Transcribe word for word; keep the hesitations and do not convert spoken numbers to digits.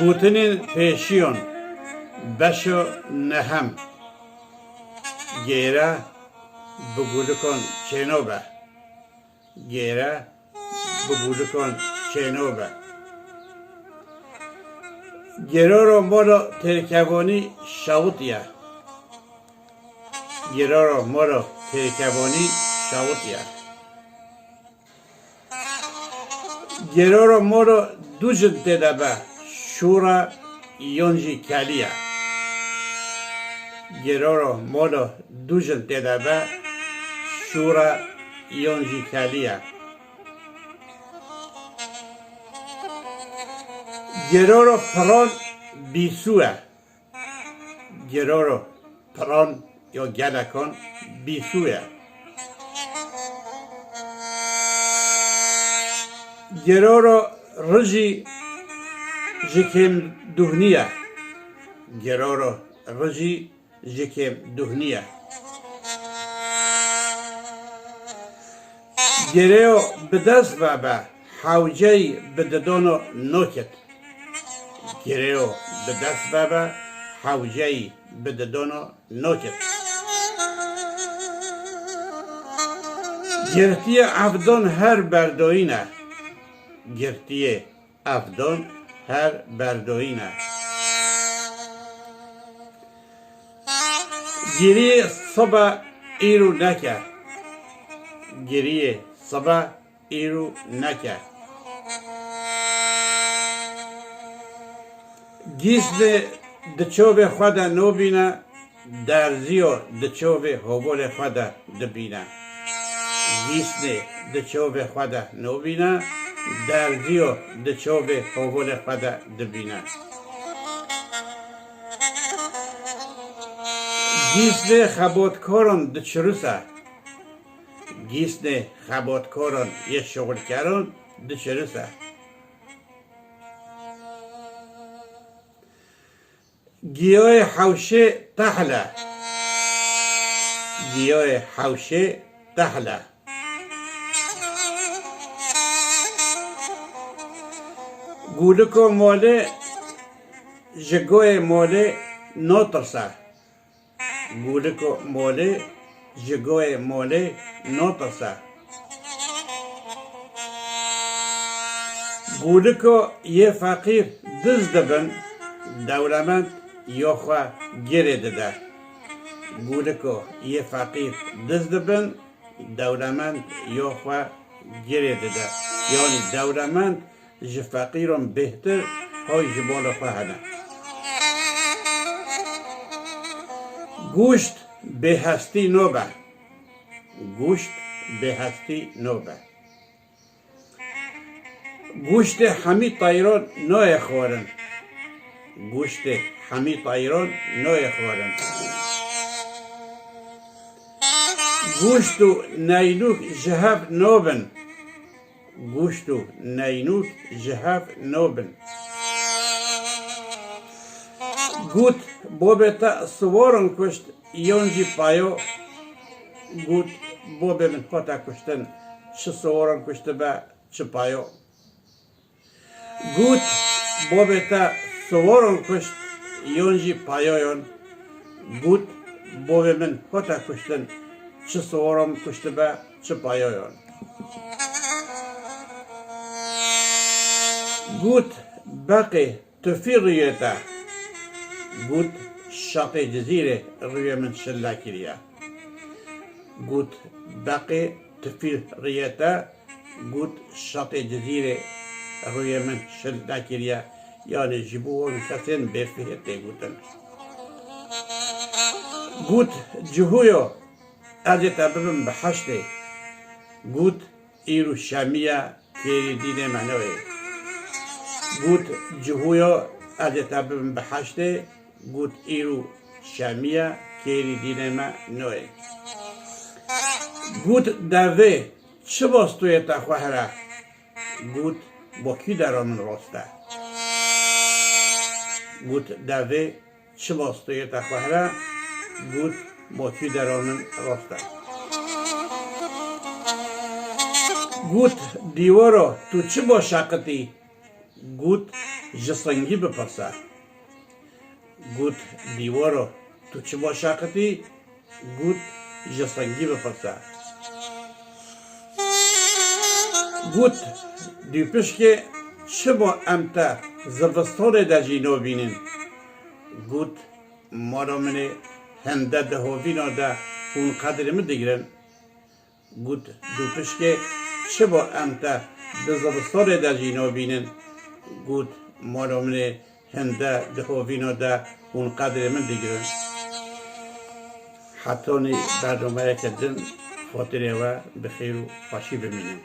Gotinên pêşiyan, beşa nehem. Gêre bi gûlikan çênabe. Gêre bi gûlikan çênabe. Gêrara mala têrkevanî şewitiye. Gêrara mala têrkevanî şewitiye. Gêrara mala du jin tê de be, şûr e yan jî kelî ye. Gêrara mala du jin tê de be, şûr e yan jî kelî ye. Gêrara piran bîsû e. Gêrara piran ya gelekan bîsû ye. Gêrara rijî ji kêm duhnî ye. Gêrara rijî ji kêm duhnî ye. Gêraya bi dest vebe, hewceyî bi didana nakit. Gêraya bi dest vebe, hewceyî bi didana nakit. Girtiyê evdan her berdayî ne. Girtiyê evdan her berdayî ne. Giriyê sibe îro neke. Giriyê sibe îro neke. Gîsnê di çavê xwe de nabîne, derziya di çavê hovolê xwe de dibîne. Gîsnê di çavê xwe de nabîne, derziya di çavê hovolê xwe de dibîne. Gîsnê xebatkaran diçirise. Gîsnê xebatkaran yê şixulkeran diçirise. Giyayê hewşê tehl e. Giyayê hewşê tehl e. Gûliko molê ji goyê molê natirse. Gûliko molê ji goyê molê natirse. Gûliko yê feqîr diz dibin, dewlemend ya xwe girê dide. Gûliko yê feqîr diz dibin, dewlemend ya xwe girê dide. Yanî dewlemend ji feqîran bêhtir hay ji mala xwe hene. Gûşt bêhestî nabe. Gûşt bêhestî nabe. Gûştê hemî teyran nayê xwarin. Gûştê hemî teyran nayê xwarin. Gûşt û neynûk ji hev nabin. Gûşt û neynûk ji hev nabin. Got, bobê te siwaran kuşt, yan jî payo. Got, bobê min hate kuştin, çi siwaran kuştibe, çi payo. Got, bobê te siwaran kuşt, yan jî payoyan. Got, bobê min hate kuştin, çi siwaran kuştibe, çi payoyan. Got, beqê tifî rûyê te. Got, şaqê Cizîrê rûyê min şille kiriye. Got, beqê tifî rûyê te. Got, şaqê Cizîrê rûyê min şil nekiriye. Yanî ji bo wan kesên bêfihê tê gotin. Got, Cihûyo, ez ê te bibim biheştê. Got, îro şemî ye, kêrî dînê me nayê. Got, Cihûyo, ez ê te bibim biheştê. Got, îro şemî ye, kêrî dînê me nayê. Got, devê, çima stûyê te xwehr e? Got, bo kî dera min rast e? Got, devê, çima stûyê te xwehr e? Got, bo kî dera min rast e? Got, dîwaro, tu çima şeqitî? Got, ji singî bipirse. Got, dîwaro, tu çima şaqitî? Got, ji singî bipirse. Got, dûpişkê, çima em te zivistanê de jî nabînin? Got, mala min ê, hinde di hovîna de hûn qedrê min digirin. Got, dûpişkê, çima em te di zivistanê de jî nabînin? Got, mala min ê, hinde di hovîna de hûn qedrê min digirin. Hetanî bernameyeke din, xatirê we bi xêr û xweşî bimînin.